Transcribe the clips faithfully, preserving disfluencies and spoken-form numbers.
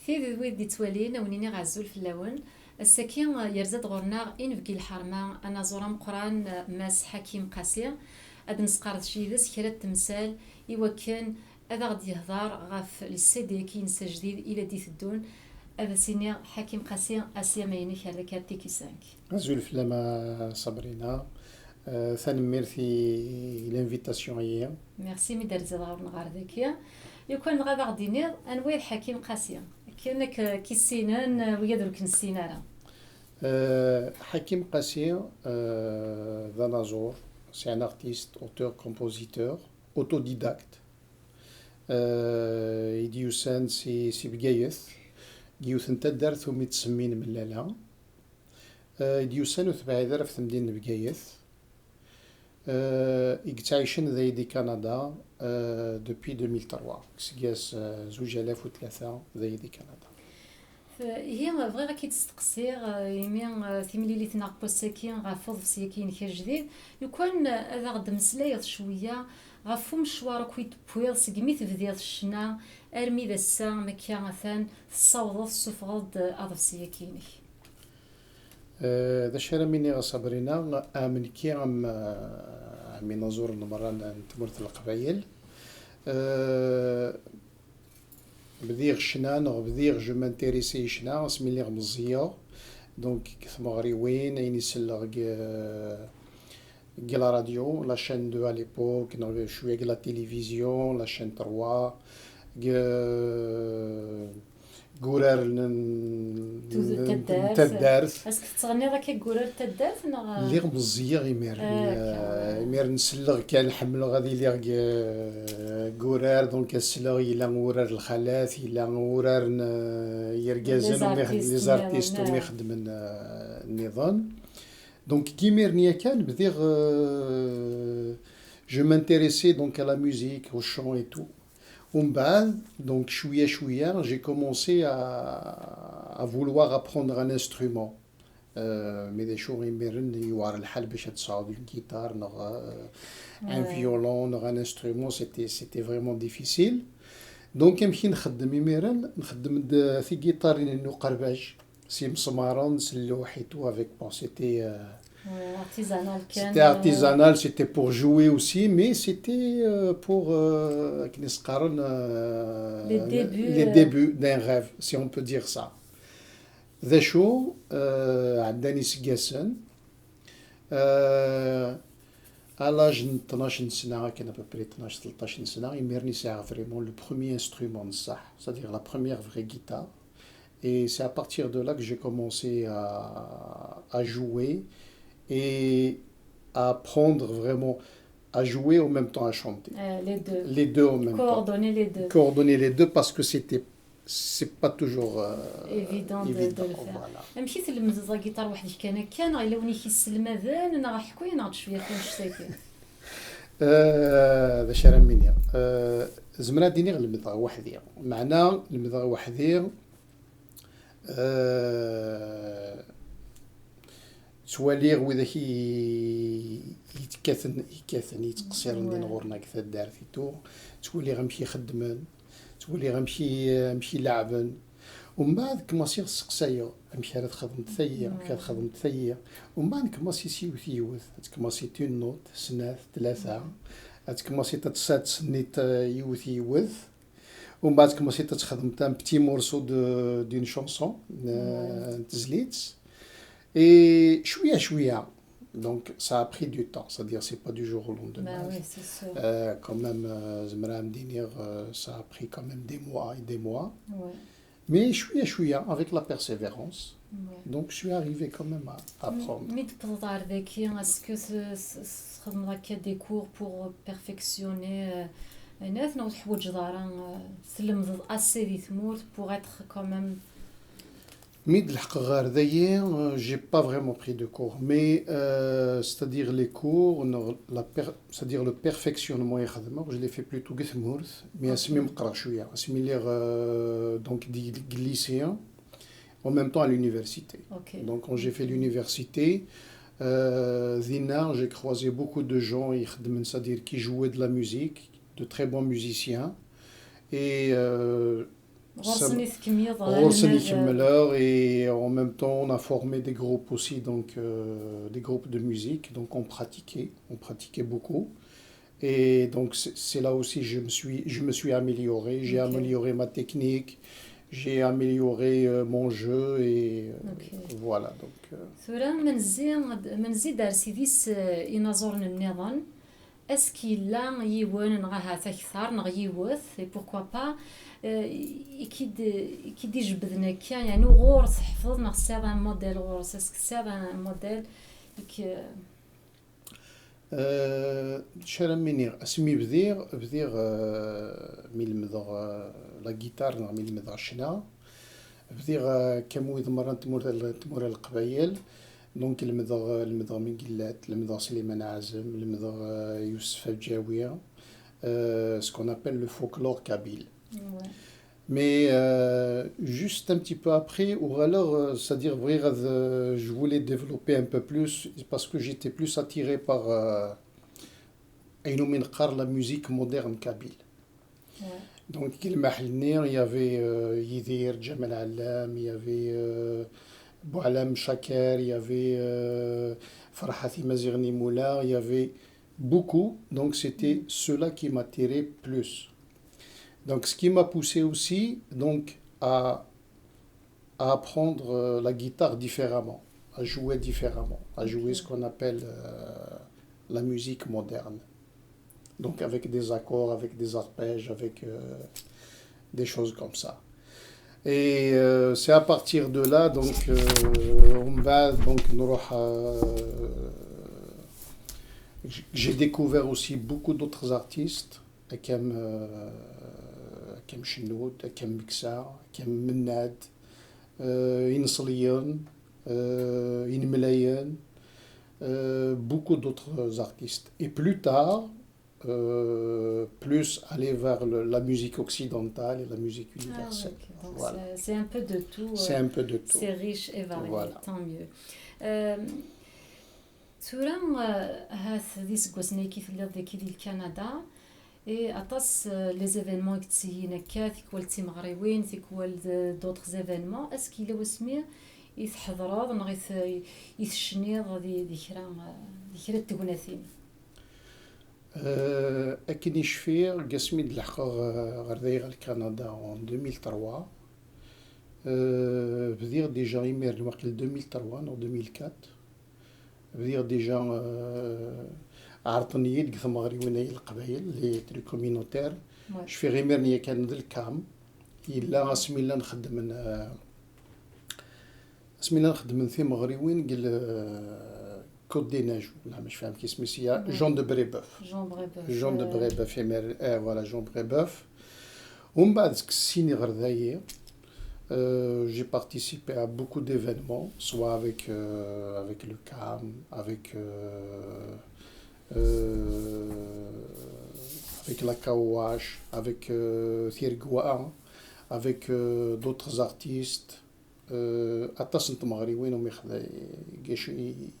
Tid d wid d-ittwalin, a wen-iniɣ azul fell-awen. Ass-agi, yerza-d ɣur-neɣ inebgi lḥerma, anaẓur ameqqran, Mass Ḥakim Qasi. Ad nesqerdec yid-s kra n temsal i wakken ad aɣ-d-yehder ɣef le C D-agi-ines ajdid i la d-iteddun. Ad as-iniɣ, Ḥakim Qasi, asyama-inek ar daki ar Tiki cinq. Azul fell-am a Sabrina. Euh, tanemmirt i l'invitation-agi. Merci mi d-terziḍ ɣer-neɣ ɣer daki. Lukan dɣa ad aɣ-d-tiniḍ anwa i d Ḥakim Qasi, akken ad k-issinen, euh, wigad ur k-nessin ara. Euh, Ḥakim Qasi, euh, d anaẓur, c'est un artiste, auteur, compositeur, autodidacte. Euh, i d-yusan si, si Bgayet, deg yiwet n taddart umi ttsemmin Mellala. Euh, i d-yusan ur tebɛid ara ɣef temdint n Bgayet. Euh, i yettɛicen dayi di Kanada, euh, depuis deux mille trois, seg ass, euh, zuǧ alaf u tlata, dayi di Kanada. Ihi, bɣiɣ ad k-id-steqsiɣ, euh, imi, euh, timlilit-nneɣ n wass-agi ɣef uḍebsi-agi-inek ajdid, lukan, euh, ad aɣ-d-temmeslayeḍ cwiya ɣef umecwar akk i d-tewwiḍ segmi tebdiḍ ccna armi d ass-a, makka atan tessawḍeḍ tessufɣeḍ-d, euh, aḍebsi-agi-inek. Euh, d acu ara m-iniɣ a Sabrina, am nekki, am, euh, am inaẓuren merra n, n tmurt n Leqbayel. Euh, bdiɣ ccna, neɣ bdiɣ, je m'intéressais i ccna asmi lliɣ meẓẓiyeɣ. Donc, deg tmeɣriwin, ayen i selleɣ deg, deg la radio, la chaîne deux à l'époque, neɣ cwiya deg la télévision, la chaîne trois, deg, deg urar n, n, n taddart. Est-ce que tettɣenniḍ akka deg urar n taddart, neɣ? Lliɣ meẓẓiyeɣ imiren. Ah, akka. Euh, imiren selleɣ kan, ḥemmleɣ ad iliɣ deg, deg urar, donc ad sleɣ, yella urar n lxalat, yella urar n, euh, yergazen, les artistes, umi xed-, les artistes, umi xeddmen, euh, nniḍen. Donc, deg imiren yakan, bdiɣ, euh, je m'intéressais donc à la musique, au chant et tout. Umbeɛd, donc, cwiya, cwiya, j'ai commencé à, à vouloir apprendre un instrument. Euh, mais d acu imiren yewɛer lḥal bac ad tesɛuḍ une guitare, neɣ, euh, un violon, neɣ un instrument, c'était, c'était vraiment difficile. Donc, amek i nxeddem imiren? Nxeddem-d tiguitarin n uqerbaj, s imesmaren, s lluḥ et tout, avec, bon, c'était, euh, ouais, artisanal kan, c'était, euh, artisanal, c'était pour jouer aussi, mais c'était, euh, pour, euh, akken i s-qqaren, euh, les débuts, les, euh, débuts d'un rêve, si on peut dire ça. D acu, euh, ɛeddan iseggasen, euh, à l'âge n tnac n sna, akken à peu près tnac, tleṭṭac n sna, imiren i sɛiɣ vraiment le premier instrument n ṣṣeḥ, c'est-à-dire la première vraie guitare. Et c'est à partir de là que j'ai commencé à, à jouer et à apprendre vraiment à jouer en même temps à chanter. Euh, les deux. Les deux en même temps. Coordonner les deux. Coordonner les deux parce que c'était, c'est pas toujours, euh, évident de, évident, de le faire. Voilà. Amek i tlemdeḍ agiṭar weḥd-k kan akka, neɣ yella win i k-yesselmaden, neɣ ḥku-yi-d cwiya ɣef wannect-agi? Euh, d acu ara m-iniɣ? Euh, zemreɣ ad d-iniɣ lemdeɣ weḥd-i. Meɛna lemdeɣ weḥd-i, euh, ttwaliɣ widak i, i yekkaten, yekkaten, yettqeṣṣiren din ɣur-neɣ deg taddart et tout. Ttwaliɣ amek i xeddmen, ttwaliɣ amek i, amek i leɛben. Umbeɛd kmaṣiɣ sseqsayeɣ amek ara txedmeḍ tayi, amek ara txedmeḍ tayi. Umbeɛd kmaṣi s yiwet yiwet, ad tkmaṣi une note, snat, tlata, ad tkmaṣi ad tsa-, ad tsennit, euh, yiwet yiwet. Umbeɛd kmaṣi ad txedmeḍ un petit morceau de, d'une chanson, euh, n tezlit. Et cwiya cwiya. Donc, ça a pris du temps, c'est-à-dire, c'est pas du jour au lendemain. Bah oui, c'est sûr. Euh, quand même, euh, zemreɣ ad m-d-iniɣ, euh, ça a pris quand même des mois et des mois. Ouais. Mais cwiya cwiya, avec la persévérance, ouais, donc je suis arrivé quand même à, à apprendre. Mi d-tewwḍeḍ ar daki, est-ce que s-, s-, s-, txedmeḍ akka des cours pour perfectionner, euh, ayen-a, neɣ ur teḥwaǧeḍ ara, euh, tlemdeḍ assez di tmurt pour être quand même Mi d-leḥqeɣ ɣer dayi, euh, j'ai pas vraiment pris de cours, mais, euh, c'est-à-dire les cours, neɣ la per-, c'est-à-dire le perfectionnement i xedmeɣ, je l'ai fait plutôt deg tmurt, mais asmi meqqreɣ cwiya, asmi lliɣ, euh, donc di, deg lycée, en même temps à l'université. Ok. Donc quand j'ai fait l'université, euh, dinna, j'ai croisé beaucoup de gens i xeddmen, c'est-à-dire qui jouaient de la musique, de très bons musiciens, et, euh, Ɣur-sen i tkemmleḍ, ɣur-sen i kemmleɣ, et en même temps on a formé des groupes aussi, donc euh, des groupes de musique, donc on pratiquait, on pratiquait beaucoup. Et donc c'est là aussi je me suis, je me suis amélioré, j'ai amélioré ma technique, j'ai amélioré euh, mon jeu et euh, voilà. Donc, euh, tura ma nezzi, ma nezzi-d ar sidis inaẓuren nniḍen, est-ce qu'il y a yiwen neɣ ahat akter neɣ yiwet, et pourquoi pas, i k-id-ijebbden akka, yeɛni uɣur tḥefḍeḍ neɣ tesɛiḍ un modèle ɣur-s, est-ce que tesɛiḍ un modèle i k- Acu ara m-iniɣ, asmi bdiɣ, bdiɣ mi lemdeɣ la guitare neɣ mi lemdeɣ ccna, bdiɣ kam wid merra n tmura n Leqbayel. Donc lemdeɣ, lemdeɣ Miguellet, lemdeɣ Sliman Ɛazem, lemdeɣ Yousef Aǧawi, ce qu'on appelle le folklore kabyle. Mais euh, juste un petit peu après, uɣaleɣ, euh, c'est-à-dire, bɣiɣ ad, euh, je voulais développer un peu plus parce que j'étais plus attiré par euh, ayen umi neqqar la musique moderne kabyle. Donc, il y avait euh, Yidir Djamel Allam, il y avait euh, Boualem Chaker, il y avait euh, Farhat Imazighen Imula, il y avait beaucoup. Donc, c'était cela qui m'attirait plus. Donc, ce qui m'a poussé aussi donc, à, à apprendre euh, la guitare différemment, à jouer différemment, à jouer ce qu'on appelle euh, la musique moderne. Donc, avec des accords, avec des arpèges, avec euh, des choses comme ça. Et euh, c'est à partir de là, donc, euh, on va, donc, نروح, euh, j'ai découvert aussi beaucoup d'autres artistes. Akem, euh, Akem Chennoud, Akem Meksa, Akem Mennad, euh, Ineṣliyen, euh, Inemlayen, euh, beaucoup d'autres artistes. Et plus tard, euh, plus aller vers le- la musique occidentale et la musique Ah, universelle. Ok. Donc Voilà. c'est- c'est un peu de tout. C'est euh, un peu de tout. C'est riche et varié, Voilà. Tant mieux. Euh, tura, euh, hat d iseggasen-agi telliḍ dagi di Lkanada, et aṭas euh, les événements i yettihin akka, tikwal d timeɣriwin, tikwal d d'autres événements. Est-ce qu'il y a wasmi i tḥeḍreḍ neɣ i t- i tecniḍ di di kra euh, di kra n tegnatin? Euh, akken i cfiɣ, deg asmi d-leḥqeɣ euh, ɣer dayi ɣer Lkanada en deux mille trois, euh, bdiɣ déjà imir-nni waqil deux mille trois neɣ deux mille quatre. Bdiɣ déjà euh, ɛerḍen-iyi-d deg tmeɣriwin ay Leqbayel, les trucs communautaires. Ouais. Cfiɣ imir-nni yakan d lkam. Yella asmi llan xeddmen euh, asmi llan xeddmen timeɣriwin deg le Côte des Neiges, la ma cfiɣ amek isem-is, il y a Jean de Brébeuf. Jean Brébeuf. Jean de euh, Brébeuf, imir, euh, voilà, Jean Brébeuf. ومن بعد seg sin ɣer dayi, euh, j'ai participé à beaucoup d'événements, soit avec, euh, avec le cam, avec, euh, euh, avec la Kawash, avec euh, Tirgwa, avec euh, d'autres artistes. Euh, aṭas n tmeɣriwin umi xed- i- i-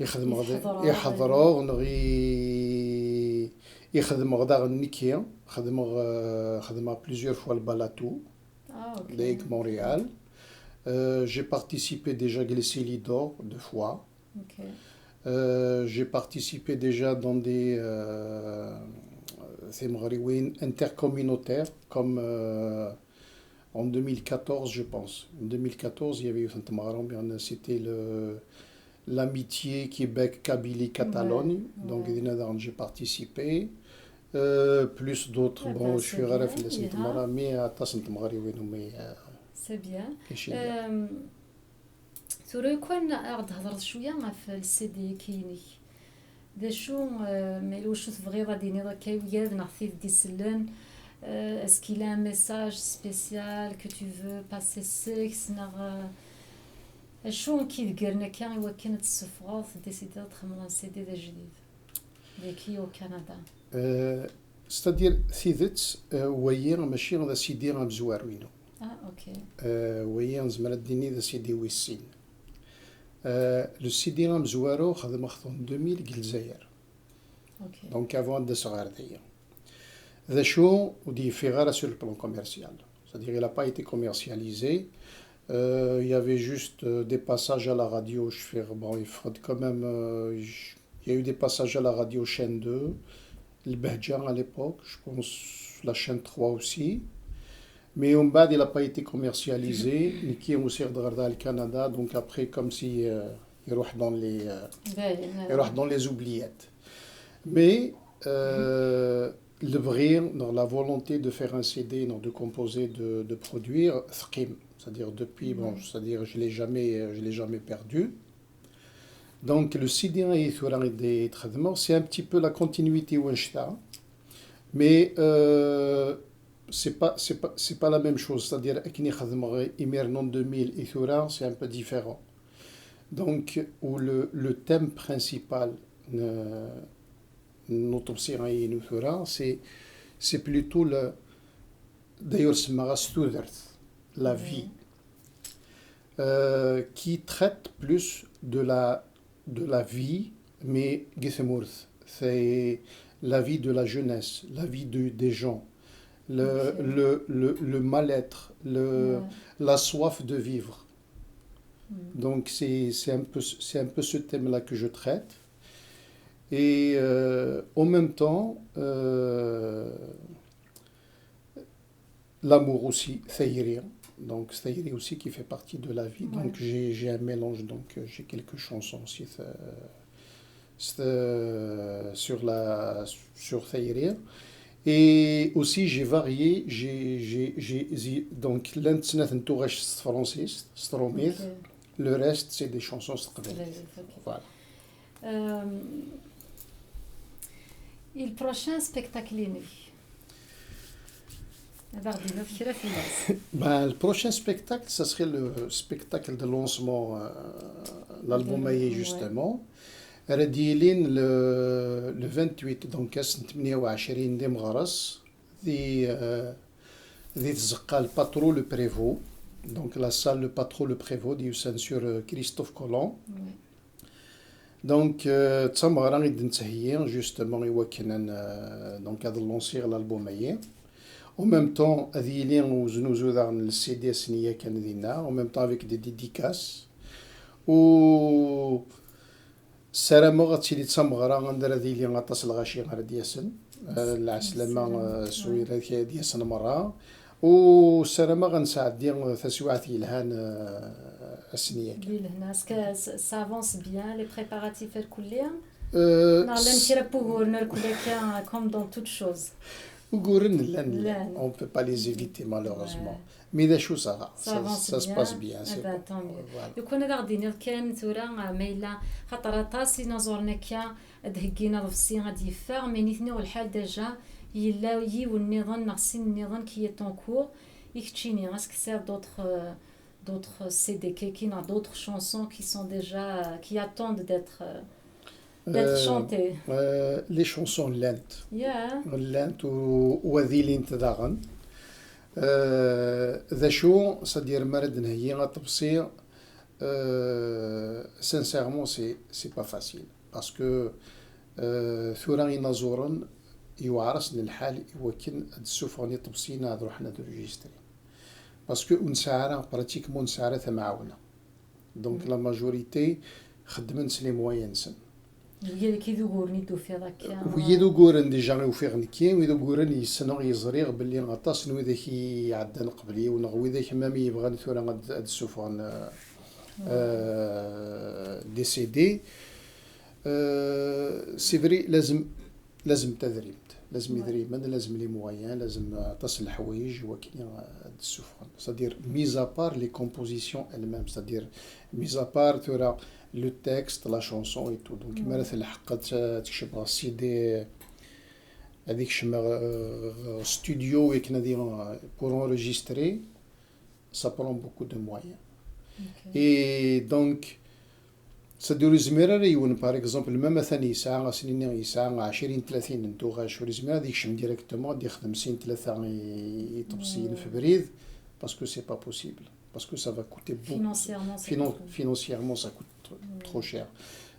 i xedmeɣ d- Iḥeḍreɣ. Iḥeḍreɣ neɣ i i xedmeɣ daɣen nekki. Xedmeɣ euh, xedmeɣ plusieurs fois le Balatou Ah, ok. Lake Montréal. Euh, j'ai participé déjà à Glissé Lidor deux fois. Ok. Euh, j'ai participé déjà dans des euh, timeɣriwin intercommunautaires comme euh, en deux mille quatorze, je pense. En deux mille quatorze, il y avait une timeɣra, c'était le l'amitié Québec Kabylie Catalogne. Ouais, Donc ouais. dinna daɣen j'ai participé. Euh, plus d'autres, Ah bon, ben, je suis c'est bien, rarement les yeah. Timeɣra, mais aṭas n tmeɣriwin umi euh, C'est bien. كاين شي. Euh, tura kan ad d-hedreḍ cwiya ɣef le C D-agi-inek. D acu, euh, ma yella wacu tebɣiḍ ad d-tiniḍ akka i wigad neɣ tid d-isellen, euh, est-ce qu'il y a un message spécial que tu veux passer seg-s neɣ euh, acu i k-idegren akka i wakken ad tessufɣeḍ, tdécidiḍ ad txedmeḍ un C D d ajdid? Dagi au Canada. Euh, c'est-à-dire, tidet, euh, wayi mačči d asidi amezwaru-inu. Ah, ok. Euh, wayi nezmer ad d-nini d asidi wis sin. Euh, le C D amezwaru xedmeɣ-t en deux mille deg Lezzayer. Ok. Donc avant ad d-aseɣ ɣer dagi. D acu ur d-yeffiɣ ara sur le plan commercial. C'est-à-dire, il n'a pas été commercialisé. Euh, il y avait juste euh, des passages à la radio. Je fais, bon, il faut quand même. Euh, il y a eu des passages à la radio, chaîne deux, le Behja à l'époque, je pense la chaîne trois aussi. Mais au bas, il n'a pas été commercialisé. Niki aussi, le Canada. Donc après, comme si euh, il roule dans les, euh, il roule dans les oubliettes. Mais euh, le bri, dans la volonté de faire un C D, donc de composer, de, de produire, c'est-à-dire depuis, bon, c'est-à-dire je l'ai jamais, je l'ai jamais perdu. Donc le C D, c'est un petit peu la continuité, mais euh, c'est pas, c'est pas, c'est pas la même chose. C'est-à-dire, en deux mille et c'est un peu différent. Donc, où le, le thème principal, euh, notre c'est c'est plutôt le, d'ailleurs, c'est la vie, euh, qui traite plus de la, de la vie, mais c'est la vie de la jeunesse, la vie de, des gens, le, le, le, le mal-être, le, la soif de vivre. Donc c'est un, peu, un peu ce thème-là que je traite. Et euh, en même temps, euh, l'amour aussi, tayri. Donc tayri aussi qui fait partie de la vie. Donc j'ai un mélange, donc euh, j'ai quelques chansons aussi sur la sur tayri. Et aussi j'ai varié, j'ai donc llant snat n tuɣac s tefransist, s trumit. Le reste c'est des chansons s teqbaylit. Voilà. Euh, et le prochain spectacle, ben, le prochain spectacle, ça serait le spectacle de lancement, euh, l'album, justement. Radilin le, le vingt-huit, donc, ass n tmenya u ɛecrin di Meɣres, di, euh, di tzeqqa le Patro le Prévost, donc la salle le Patro le Prévost, di usansur, euh, Christophe Colomb. Donc, euh, d tameɣra i d-nettheyyi, justement, i wakken ad, euh, donc, ad lansiɣ l'album-agi. En même temps, ad yili uznuzu daɣen n le C D ass-nni yakan dinna, en même temps avec des dédicaces. U ssarameɣ ad tili d tameɣra anda ara d-yili aṭas lɣaci ara d-yasen. Euh, lɛeslama, euh, s wid ara d-yasen merra. U ssarameɣ ad nesɛeddi taswiɛt yelhan, euh, ass-nni yakan. Di lehna, est-ce que ça avance bien, les préparatifs irkelli? Euh, neɣ llan kra n wuguren irkelli akka, comme dans toute chose? Uguren llan, on peut pas les éviter malheureusement. Mais d acu, ça va, ça, ça se passe bien. Lukan ad aɣ-d-tiniḍ kan tura, ma yella, xaṭer aṭas inaẓuren akka ad d-heggin aḍebsi ad d-yeffeɣ, mais nitni ur lḥal déjà yella yiwen nniḍen neɣ sin nniḍen qui est en cours. I keččini, est-ce que tesɛiḍ d'autres, euh, d'autres C D kaki neɣ d'autres chansons qui sont déjà, euh, qui attendent d'être, euh, d'être chantées? Euh, les chansons llant. Yeah. Llant u, u ad ilint daɣen. Euh, d acu, c'est-à-dire, mi ara d-nheyyi aḍebsi, euh, sincèrement, c'est, c'est pas facile. Parce que, euh, tura inaẓuren, yewɛer-asen lḥal i wakken ad d-ssufɣen iḍebsiyen ad ruḥen ad enregistrin. Parce que ur nesɛi ara, pratiquement ur nesɛi ara tamɛawna. Donc la majorité xeddmen s les moyens-nsen. Wigi d uguren i d-tufiḍ akka? Wigi d uguren déjà i ufiɣ nekki, wid uguren yessneɣ, yeẓriɣ belli aṭas n widak i iɛeddan qbel-iw, neɣ widak même yebɣan tura ad, ad d-ssufɣen, euh, euh, des C D. Euh, c'est vrai, lazem, lazem tadrimt, lazem idrimen, lazem les moyens, lazem aṭas n leḥwayeǧ i wakken ad d-ssufɣen. C'est-à-dire, mis à part les compositions elles-mêmes, c'est-à-dire, mis à part tura le texte, la chanson et tout. Donc, mi ara telḥeq ad tekcem ɣer C D, ad ikcem ɣer studio, akken ad, pour enregistrer, ça prend beaucoup de moyens. Et donc, c'est-à-dire, ur yezmir ara yiwen, par exemple, même atan yesɛa, ass-nni yesɛa ɛecrin, tlatin n tuɣac, ur yezmir ad ikcem directement ad ixdem sin tlata i, i iḍebsiyen f brid, parce que c'est pas possible, parce que ça va coûter beaucoup. Financièrement, ça coûte trop cher.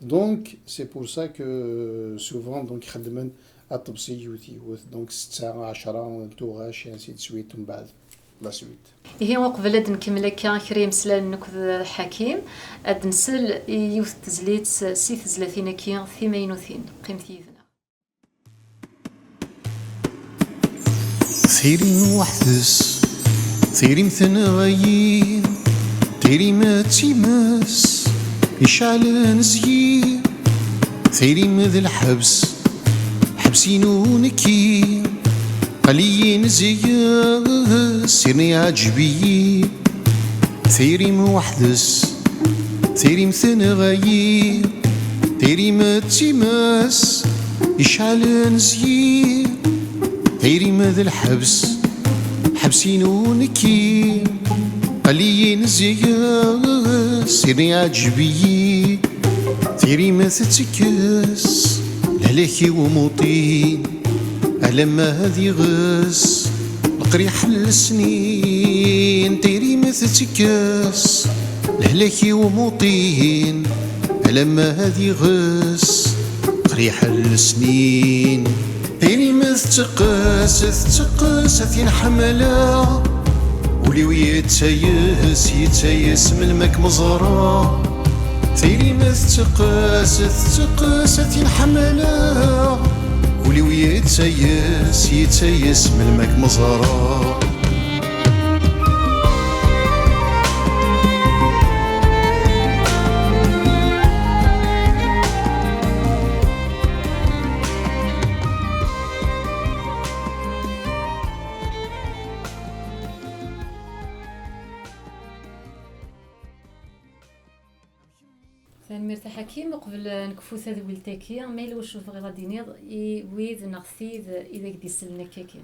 Donc, c'est pour ça que souvent, donc, xeddmen Aṭebsi yiwet yiwet, donc setta, ɛecra, tuɣac, et ainsi de suite, mbeɛd la suite. Ihi uqbel ad nkemmel akka kra imslanen akked Ḥakim, ad nsel i yiwet n tezlit si tezlatin-agi timaynutin. Qqimet yid-neɣ. Tiri weḥd-s, tiri-m tenɣa-yi, tiri-m d times iceɛlen zgi, tiri-m d lḥebs, ḥebs-inu nekki, qliyin zgi, sirni ɛǧeb-iyi. Tiri-m weḥd-s, tiri-m tenɣa-yi, tiri-m d times iceɛlen zgi, tiri-m d lḥebs, ḥebs-inu nekki, qliyin zgi, sirni ɛǧeb-iyi. Tiri-m tettekkes lehlak-iw muṭin, alamma ad iɣes leqriḥ n lesnin. Tiri-m tettekkes lehlak-iw muṭin, alamma ad iɣes leqriḥ n lesnin. Tiri-m tetteqqes, tetteqqes a tin ḥemmleɣ, ul-iw yettayes, yettayes melmi ad kem-ẓreɣ. Tiri-m tetteqqes, tetteqqes a tin ḥemmleɣ, ul-iw yettayes, yettayes melmi ad kem-ẓreɣ. Tanemmirt a Ḥakim. Uqbel ad nekfu tadwilt-agi, ma yella wacu tebɣiḍ ad d-tiniḍ i wid neɣ tid i d ak-d-isellen akkagi?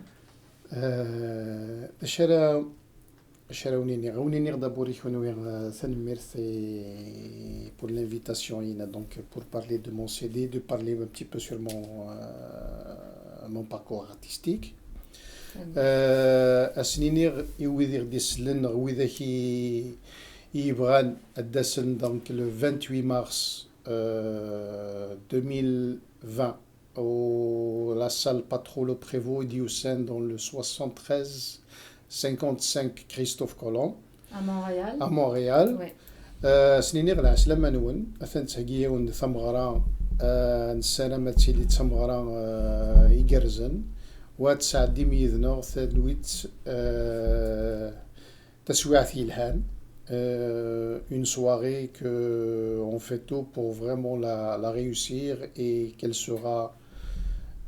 Eh, d acu ara, d acu ara wen-iniɣ? Ad wen-iniɣ d'abord i kunwi, eh, tanemmirt i, pour l'invitation-ina, donc pour parler de mon C D, de parler un petit peu sur mon, euh, mon parcours artistique. Euh, ad sen-iniɣ i wid i ɣ-d-isellen neɣ widak i, i yebɣan ad d-asen, donc le vingt-huit mars, euh, deux mille vingt, au la salle Patrolo Prévost i d-yusan dans le soixante-treize cinquante-cinq Christophe Colomb À Montréal. À Montréal. Ouais. Euh, ad sen-iniɣ lɛeslama-nwen, atan tettheggi-yawen-d tameɣra, euh, nessaram ad tili d tameɣra, euh, igerrzen, u ad tesɛeddim yid-neɣ talwit, euh, taswiɛt yelhan, euh, une soirée que on fait tout pour vraiment la, la réussir et qu'elle sera,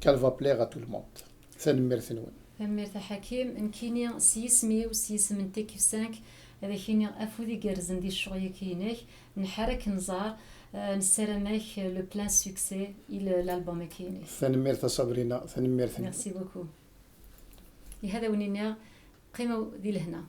qu'elle va plaire à tout le monde. Tanemmirt-nwen. Tanemmirt a Ḥakim. Nekkini s yisem-iw, s yisem n Tekif cinq, ad ak-iniɣ afud igerrzen di ccɣel-agi-inek. Nḥar ad k-nẓer, eh, nessaram-ak le plein succès i le- l'album-agi-inek. Tanemmirt a Sabrina, tanemmirt-nwen. Merci beaucoup. Ihi ad awen-iniɣ, qqimew di lehna.